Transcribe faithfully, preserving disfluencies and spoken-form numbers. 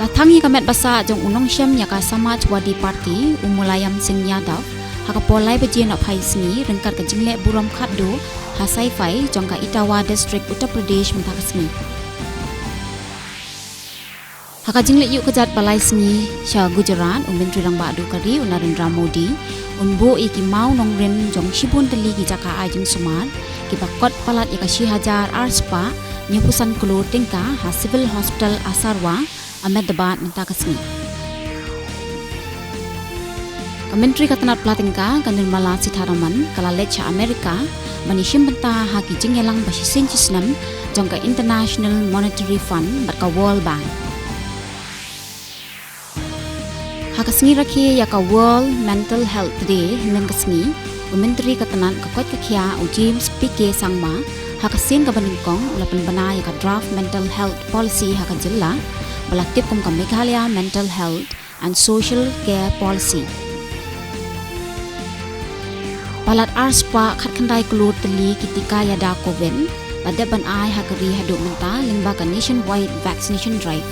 La thang ïa ka met ba sah jong u nongshem ïa ka Samajwadi Party, u Mulayam Singh Yadav, ha ka por lai baje nohphai sngi, ryngkat ka jingleh burom khatduh ha sci-fi jong ka Etawah District, Uttar Pradesh mynta ka sngi. Ha ka jingleit ïuh kjat ba lai sngi sha Gujarat, u Myntri Rangbah Duh ka ri, u Narendra Modi, un buh ïa ki maw nongrim jong shibun tylli ki jaka ai jingsumar, kiba kot palat ïa ka shi hajar ar spah hynñiewphew san klur tyngka ha Civil Hospital Asarwa, Ahmedabad mynta ka sngi. Ka Myntri ka tnat pla tyngka, ka Nirmala Sitharaman, ka la leit sha Amerika ban ïashim bynta ha ki jingïalang ba shisien shisnem jong ka International Monetary Fund bad ka World Bank. Ha ka sngi rakhe ïa ka World Mental Health Day hynnin ka sngi, u Myntri ka tnat ka koit ka khiah, u James P K Sangma, ha ka sien kaba nyngkong u la pynbna ïa ka draft Mental Health Policy ha ka jylla, ba la tip kum ka Meghalaya Mental Health and Social Care Policy. Palat ar spah khatkhyndai klur tylli ki tika ïada Covid la dep ban ai ha ka ri haduh mynta lyngba ka Nationwide Vaccination Drive.